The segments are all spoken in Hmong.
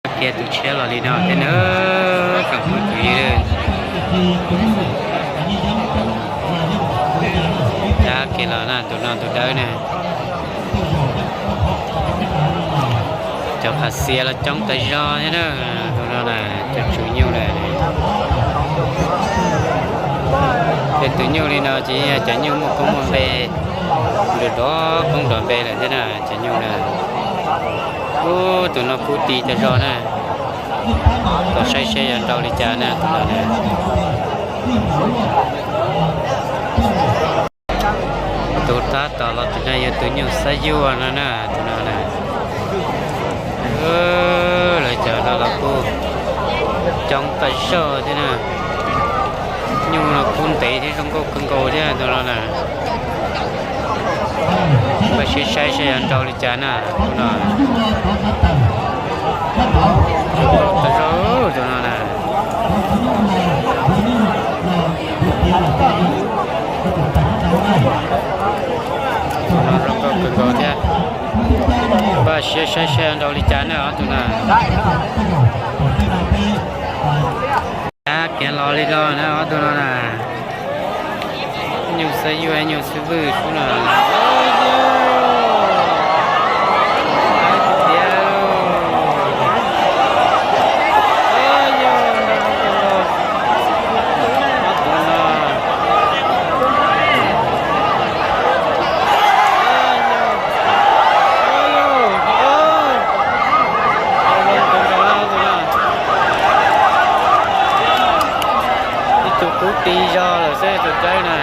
Kiag tus tshiab los li no thiab na, tsoom phooj ywg. Cab kiag los na, tus no tus dawb na. Cov qhav xiav los coob tas zog thiab na, tus no na, cov tswv nyuj na. Tej tus nyuj li no ces yog cov nyuj muaj koob muaj npe, nrog dov koob dov npe lawm thiab na, cov nyuj na. Ub, tus no kub ti tas zog na. Los saib seb yuav nrau li cas na, tus no na. Tus tab tom los tus no yog tus nyuj xab yuaj no na, tus no na. Lawv cov no los kuj coob tas zog thiab na. Nyuj no kub ntev thiab zoo nkauj kawg nkaus thiab tus no na. Pab siab saib saib yuav nrau li cas na, tus no. Zoo nkauj tas zog tus no na. Tus no zoo nkauj kawg nkaus thiab. Pab siab saib saib yuav nrau li cas na ob tug no. Cab kiag los li no na ob tug no na. Nyuj xab yuaj nyuj xib vwj xwb no. Ib tug kub ti zog lawm xwb tus dawb na.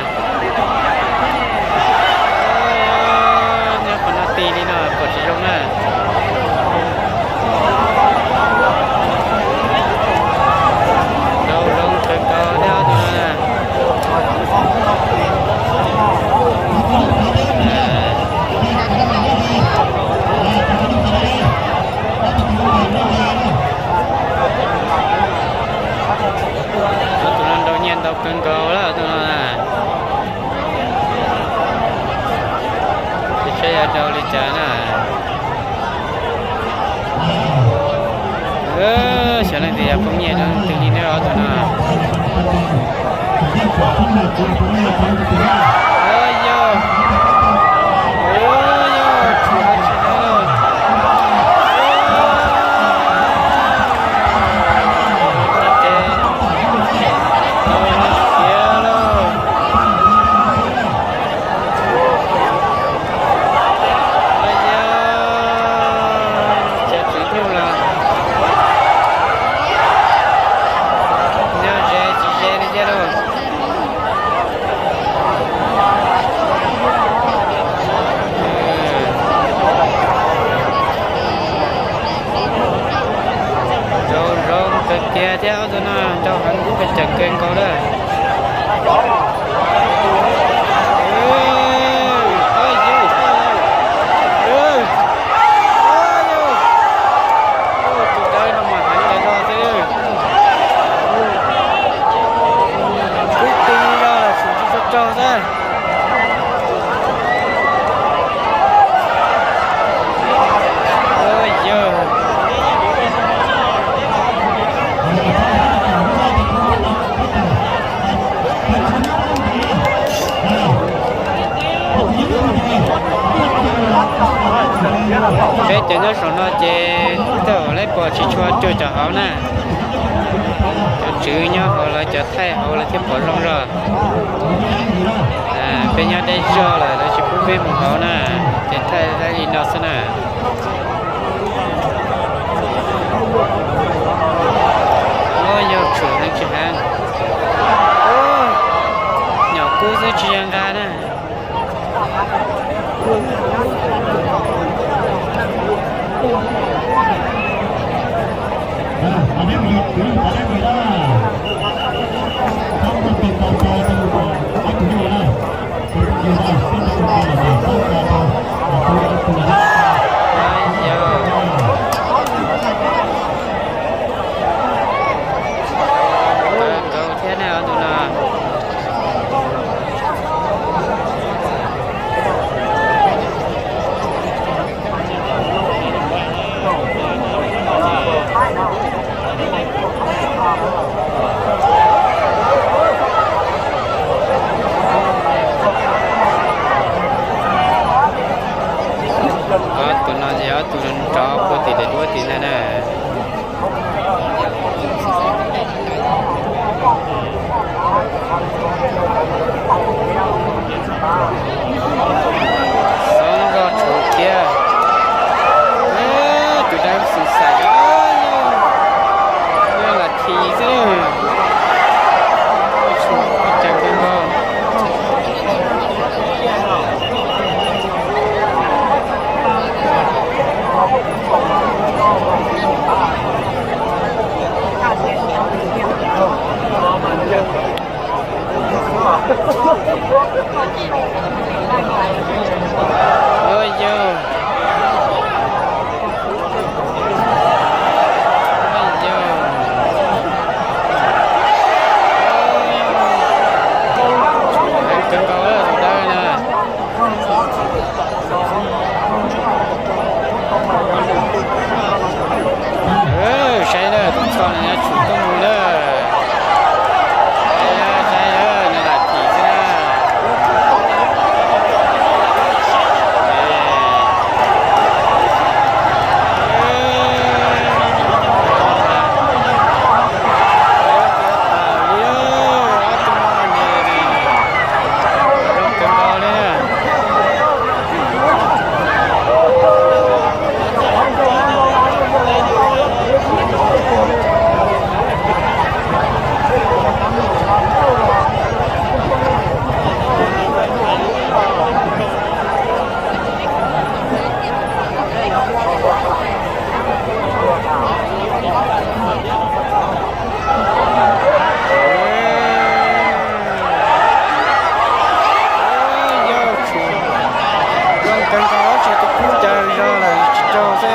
Nyob qhov no ti li no kom tsis zoo na. Zoo zoo kawg nkaus thiab ob tug no na. Ob tug no nrau nyiaj ntau kawg nkaus lawm ob tug no na. Ces saib yuav nrau li cas na. Xyov leej twg yog poob nyiaj rau leej twg li na ob tug no. Cov tswv nyuj los nyob ze tsis ze li thiab lauj. Zoo zoo kawg kiag thiab ob tug no, nrau heev kub pes tsawg kawg nkaus lawm. Tus dawb no mas heev tas zog xwb. Kub ti zog los tsis tau raug xwb. Yog peb cov nyob saum no ces twb tau lawv pom tsis tshua cuag cov hauv na. Cov tswv nyob hauv lawv cov thaij hauv lawv thiaj pom zoo zog. Peb nyob deb zog lawm lawv tsis pub peb mus hauv na, ces thaij li no xwb na. Yog tshum heev tsis heev. Nyom kub xwb tsis yog nqa na. Thiab ne ob tug no. Puag tim daim duab tim ntag na. Xob nkoj tshuav kiag. Tus dawb xwm xais, yog lam thim xwb. Tshuav cav kawg nkaus. Ua yog, ua yog, heev kawg nkaus tus dawb na. Saib na, tus txho no yuav tsum tuaj mus na. Saib na, nws lam thim xwb na. Yog tsum zoo kawg nkaus, tsis tus kub caws zog lawm tsis raug xwb.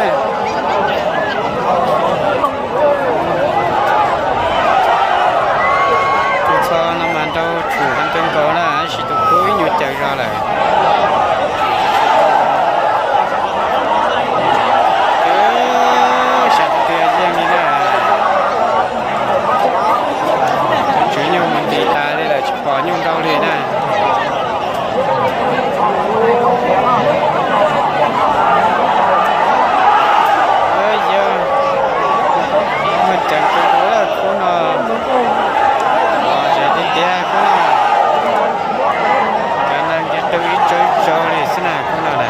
Tus txho no mas nrau tsum heev kawg nkaus na, tab sis tus kub ib nyuag caws zog lawm. Xav tias yeej li na. Tswv nyuj mus ntis tas li lawm tsis pom nyuj nrau li na. Yog, muaj ceev kawg nkaus khub no. Los zem tiag tiag khub no. Cov neeg nce qw ib tsaug ib tsaug li xwb na khub no na.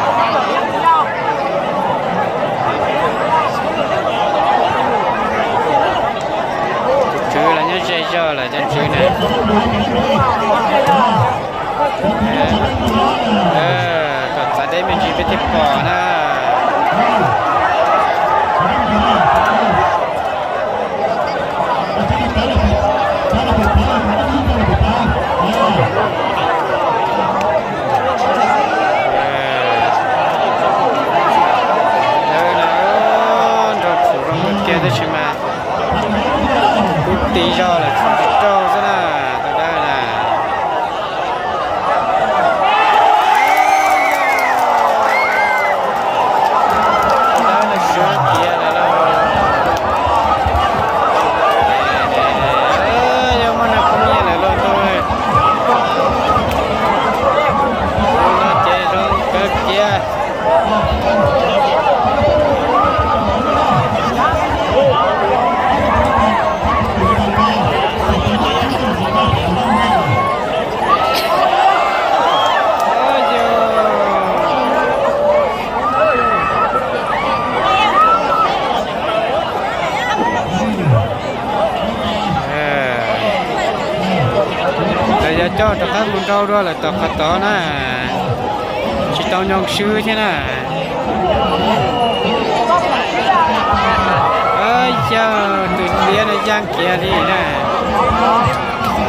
Tus tswv los nyob ze zog lawm cov tswv na. Kom txav deb me ntsis peb thiaj pom na. Dawb na, nrau tsum zoo kawg kiag tab sis mas kub ti zog lawm tsum raug xwb na, tus dawb na. Dawb na sab kiag lawm lauj. Yog muaj neeg phooj ywg lawm lauj tus. Tus no ces zoo kawg kiag. Lawv yuav coj rov qab mus nrau dua lawm tom qhov tod na. Tsis tau nyoo swb thiab na. Yog tus liab no yaaj kiag li na.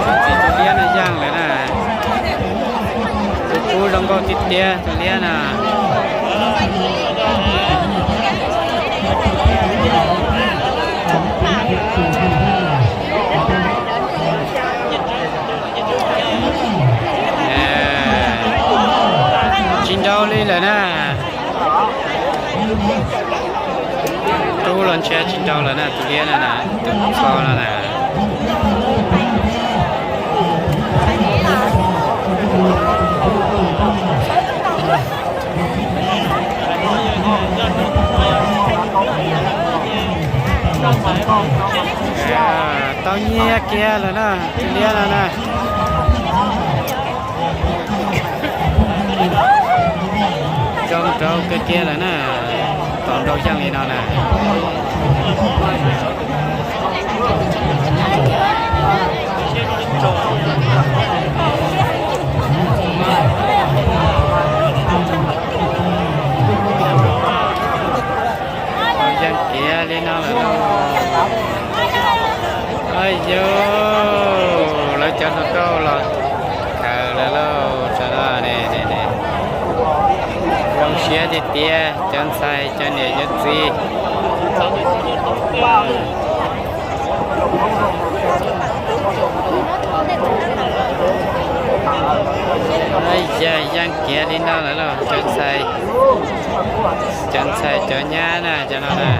Tus txiv tus liab no yaaj lawm na. Tus kub zoo nkauj tiag tiag tus liab no. Tsis nrau li lawm na. Rub los ntshe tsis nrau lawm na, tus liab no na, tus txho no na. Tau nyiaj kiag lawm na, tus liab no na. Zoo nraug kawg kiag lawm na, tau nraug yeej li no na. Yeej kiag li no lawm lauj. Yog lawv cov hluas nkauj los khaws lawv lauj, zoo siab tiag tiag cov ntxhais cov niam cov txiv. Yog yeej kiag li no lawm lauj, cov ntxhais, cov ntxhais cov nyab na, cov no na.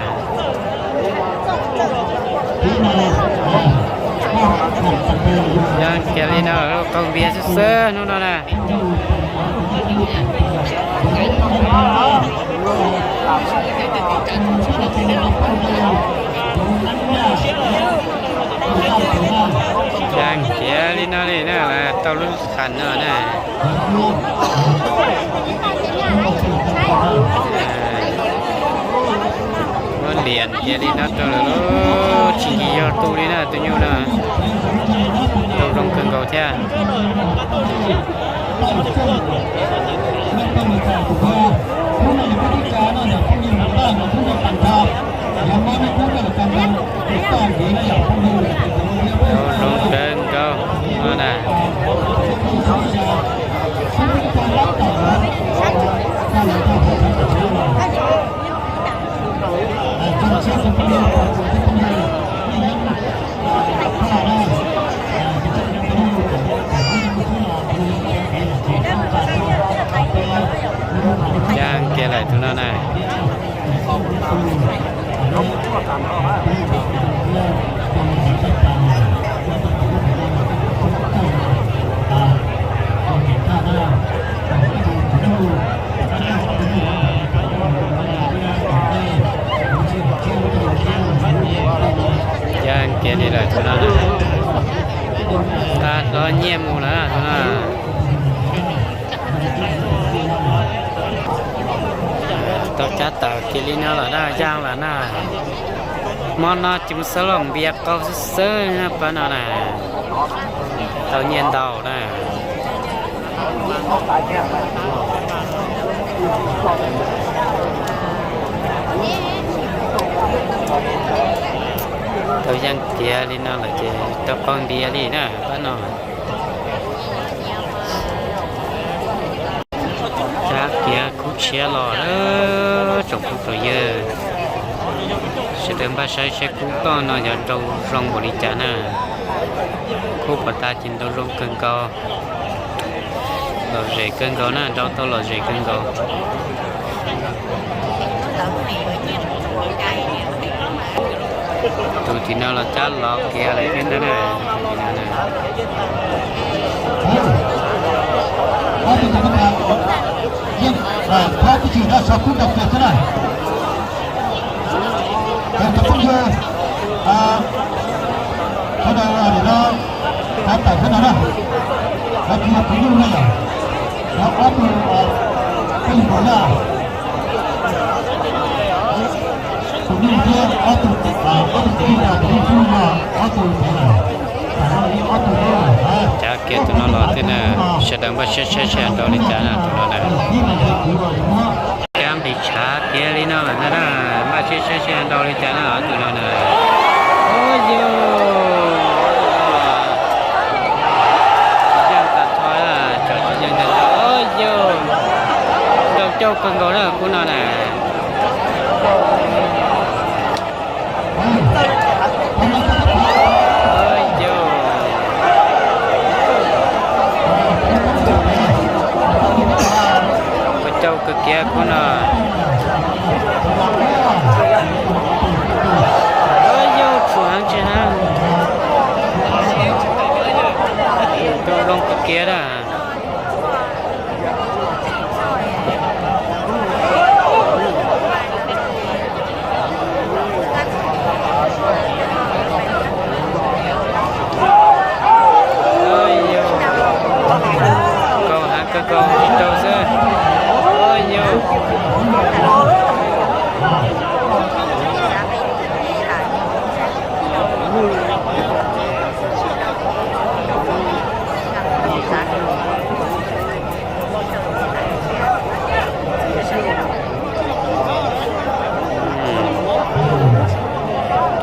Yeej kiag li no lawm lauj, qaug npias xwb xwb hnub no na. Yeej kiag li no li na, lawv tau lub qhas no na. Muab liam kiag li no rau lawm lauj, tsis nkim yog tu li na tus nyuj no. Tau zoo kawg nkaus thiab. Tau zoo kawg nkaus no na. Yeej kiag lawm tus no na. Yeej kiag li lawm tus no na. Tag hlob nyiaj mus lawm tus no. Tau cab tawm kiag li no lawm na, yeej lawm na. Hmo no ces mus xab loj npias qaug xwb xwb pab no na. Tau nyiaj ntau na. Tau yeej kiag li no lawm ces tau qaug npias li na pab no. Cab kiag khub tshiab los lawm tsoom phooj tsoom ywg. Sawv daws npaj saib saib khub toj no yog nrau zoo npaum li cas na. Khub puas tas ces nrau zoo kawg nkaus. Lom zem kawg nkaus na, nrau tau lom zem kawg nkaus. Tus tim no los cab lov kiag lawm thiab ntag na. Cov phooj ywg, sawv daws no, cab tawm xwb no na, tsis yog tus nyuj na yom, ob tug, peb yug nkaus na, tus nyuj thiab ob tug, ob tug tus nyuj, tus nyuj xwb yog ob tug pem lawm, ob tug. Cab kiag tus no los thiab na, sawv daws npaj siab saib seb nrau li cas na tus no na. Cab nqis tshav kiag li no lawm ntag na, npaj siab saib seb nrau li cas na tus no na. Ua yog, yeej tas tho, ua yog, nrau cauj kawg nkaus na khub no na. Ua yog, ua cauj kawg kiag khub no. Ua yog, tshuav heev tsis heev. Nrau zoo kawg kiag na.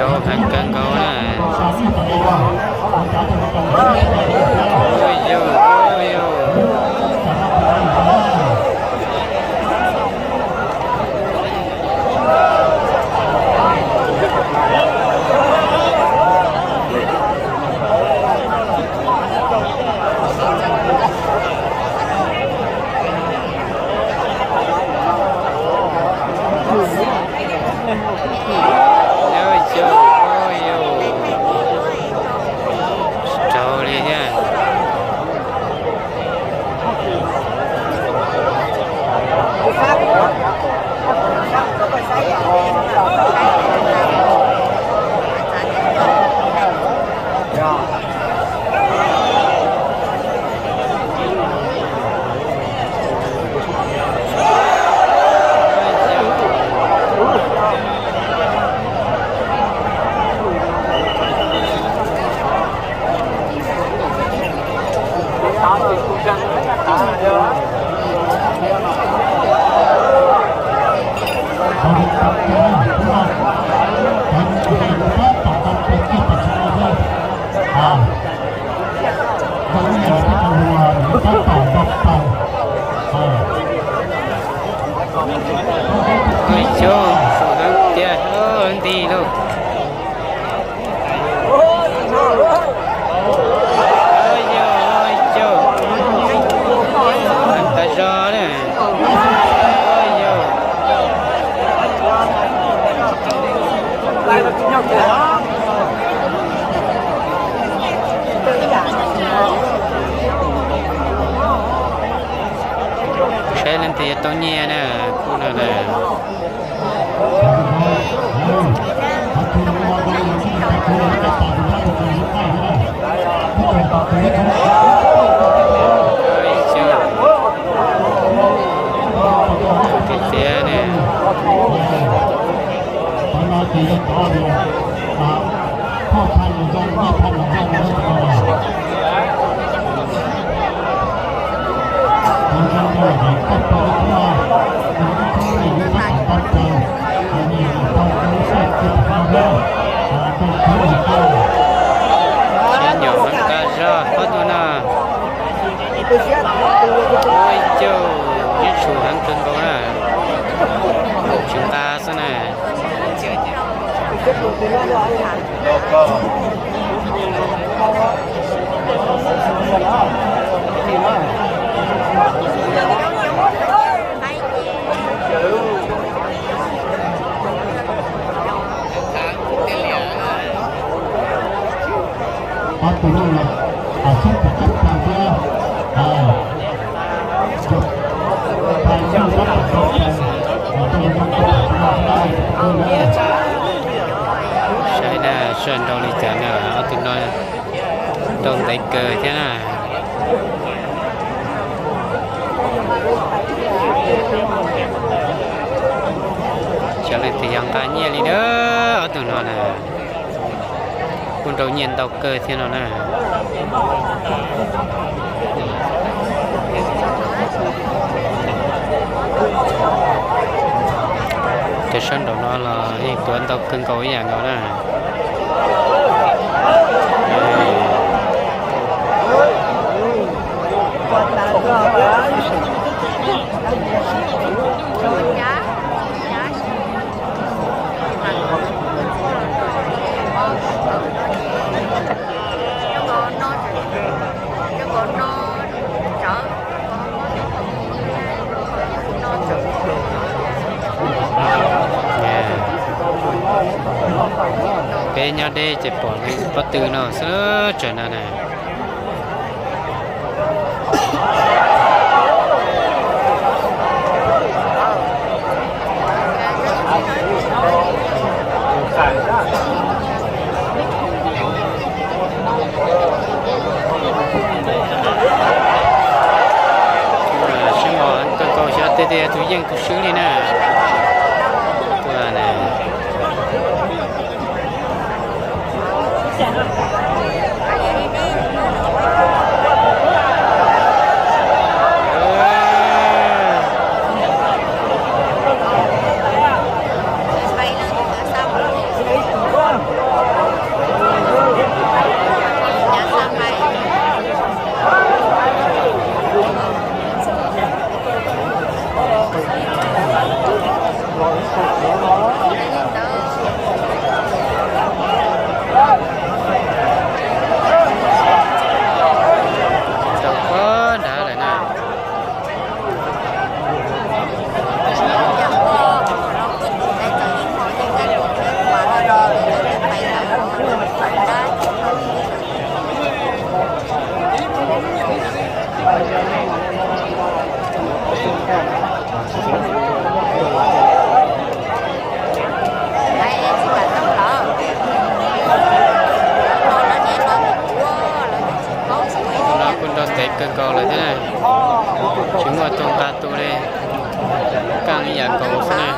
Tau heev kawg nkaus na. Ua yog, ua yog. Ua yog, ua yog. Tsis raug li thiab. Ua yog, sum heev tiag, nti lauj. Ua yog, ua yog, heev tas zog na. Ua yog. Saib leej twg yuav tau nyiaj na, khub no na. Tiag tiag ne. Sib nyom heev tas zog ob tug no. Ua yog, ib tshum heev kawg nkaus na. Tsis nqa xwb na. Saib na, soj nrau li cas na, ob tug no nrau ntev kawg thiab na. Xyov leej twg yog nqa nyiaj li na, ob tug no na. Kuj nrau nyiaj ntau kawg thiab no na. Cov sab nraum no los yeej tuav ntau kawg nkaus ib yam nkaus na. Peb nyob deb ces pom pob tw no xwb tsam no na. Sib mos kawg nkaus xyov tej tias tus yeej tus swb li na. Tuaj na. Tus no kuj nrau ntev kawg nkaus lawm thiab na, tsis muaj tus nqa tus li, kaj ib yam nkaus xwb na.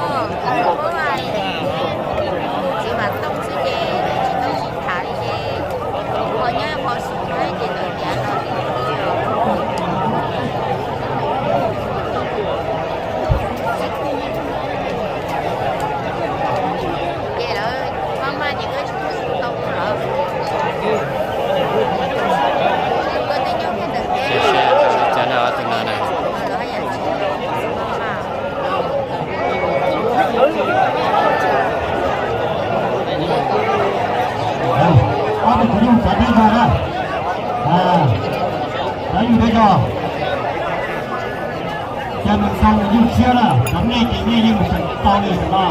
Cov no tus no na. Ob tug kwv yeej txav teb zog na, txav yug teb zog, ces nws xaus nws yug tshiab na, cov nej ces nej yeej tseem tau li tus no.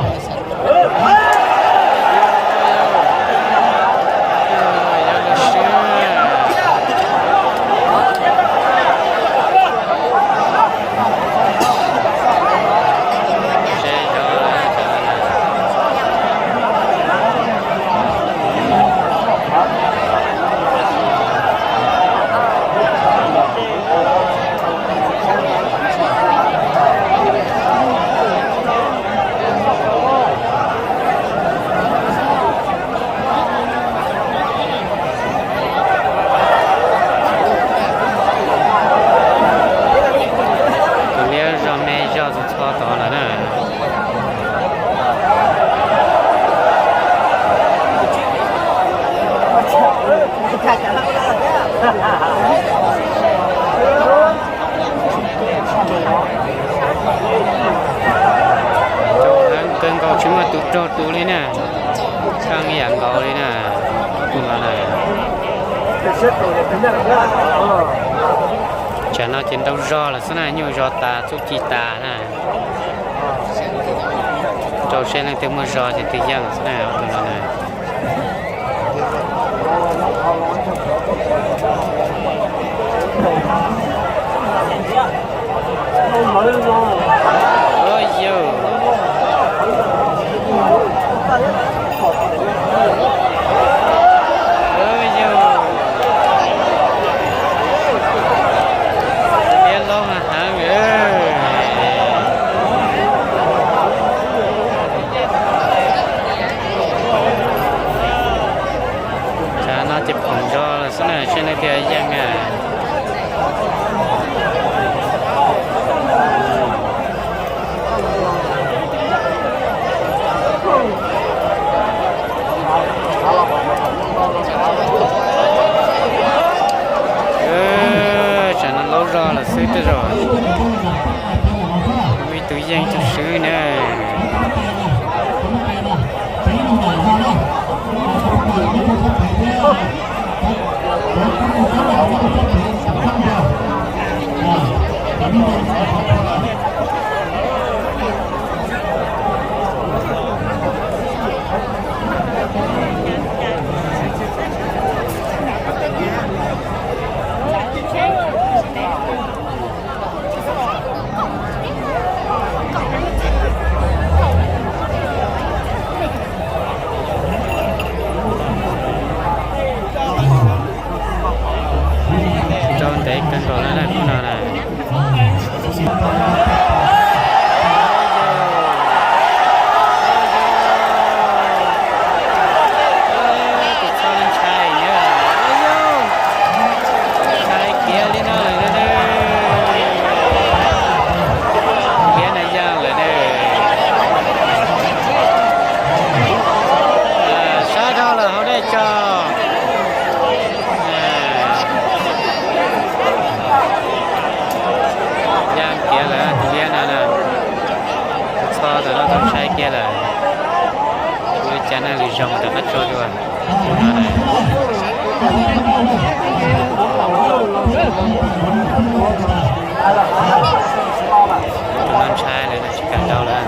Tus liab zog me zog txhua txhua tod lawm na. Heev kawg nkaus tsis muaj tus raug tus li na. Kaj ib yam nkaus li na. Tus no na. Tsam no ces nrau zog lawm xwb na, nyuaj zog tas txuj ci tas na. Rau seb leej twg muaj zog ces twg yeej xwb na, tus no na. Ua yog, ua yog, liab loj heev. Tsam no ces phoom zog lawm xwb na, seb leej twg yeej na. Tsam no laub zog lawm xwb tej zaum muaj ib tug yeej tug swb na. Rau ntev kawg nkaus lawm na, khub no na. Tus txhob ntshai na. Ntshai kiag li no lawm na. Kiag na yaj lawm na. Sab dhau lawm hauv dej tso. Yaj kiag lawm tus liab no na. Tus txhob ntawm no tau ntshai kiag lawm. Ua li cas neeg lwm zaus rov qab tso dua. Tus no ntshai lawm, tsis kam nrau lawm.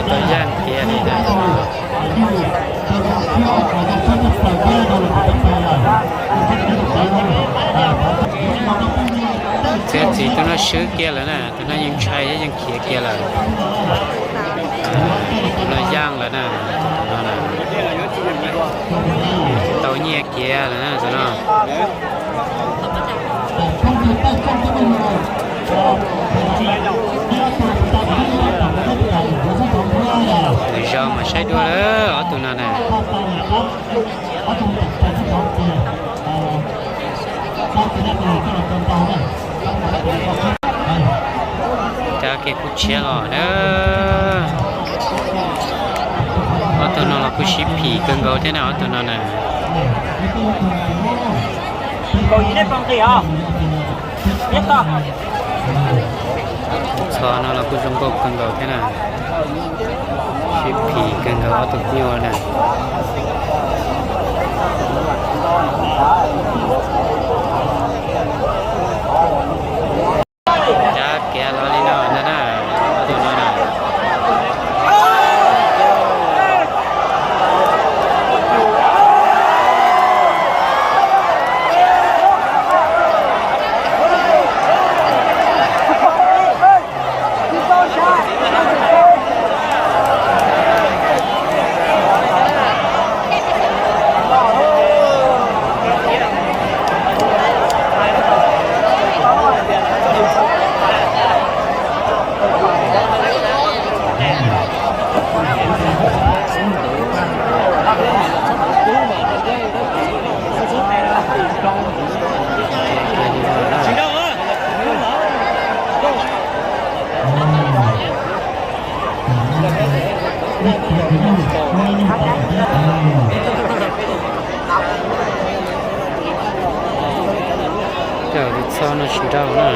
Tau yaj kiag li na. Txiav txim tus no swb kiag lawm na, tus no yeej ntshai thiab yeej khiav kiag lawm. Tus no yaj lawm na, tus no na. Tau nyiaj kiag lawm na tus no. Lwm zaus mam saib dua lawm ob tug no na. Cab kiag kuj tshiab los na. Ob tug no los kuj sib phim kawg nkaus thiab na ob tug no na. Txhob no los kuj zoo nkauj kawg nkaus thiab na. Sib phim kawg nkaus ob tug nyuj na. Cab kiag los li no ntag na, ob tug no na. Cov tus txho no tsis nrau na.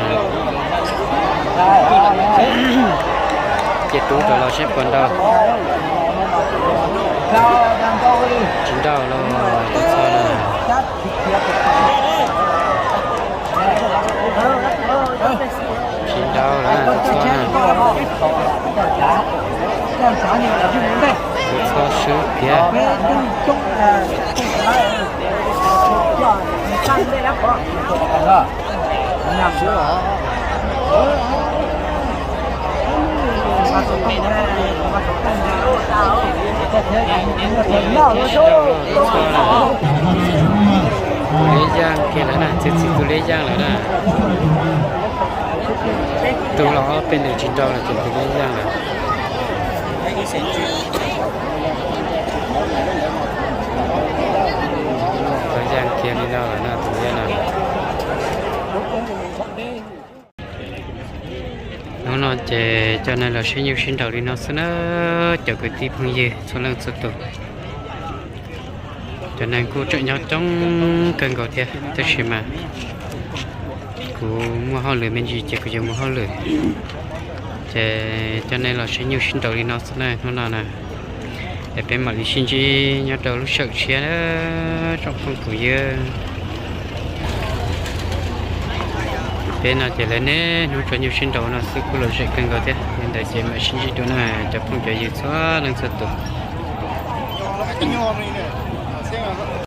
Ces tub rov los seb puas nrau. Tsis nrau los tus txho no. Tsis nrau lawm tus txho na. Tus txho swb tiag. Tus liab yaj kiag lawm na, txiav txim tus liab yaj lawm na. Tus los ob peb ntawm tsis nrau lawm ces tus liab yaj lawm. Tau yaj kiag li no lawm na tus liab no. Hnub no ces cov neeg los sib nyuj sib nraus li no xwb na, cov kwv tij phooj ywg txhua leej txhua tus. Cov neeg kuj tseem nyob coob kawg nkaus thiab, tab sis mas kuv muaj hauj lwm me ntsis ces kuv yuav mus hauj lwm. Ces cov neeg los sib nyuj sib nraus li no xwb na hnub no na. Es peb mam li sib ntsib nyob rau lub sij hawm tshiab na tsoom phooj ywg. Peb no ces lawv niaj hnub tso nyuj sib nraus no xwb kuj lom zem kawg nkaus thiab. Li ntawd ces mam sib ntsib dua na cov phooj cov ywg txhua leej txhua tus.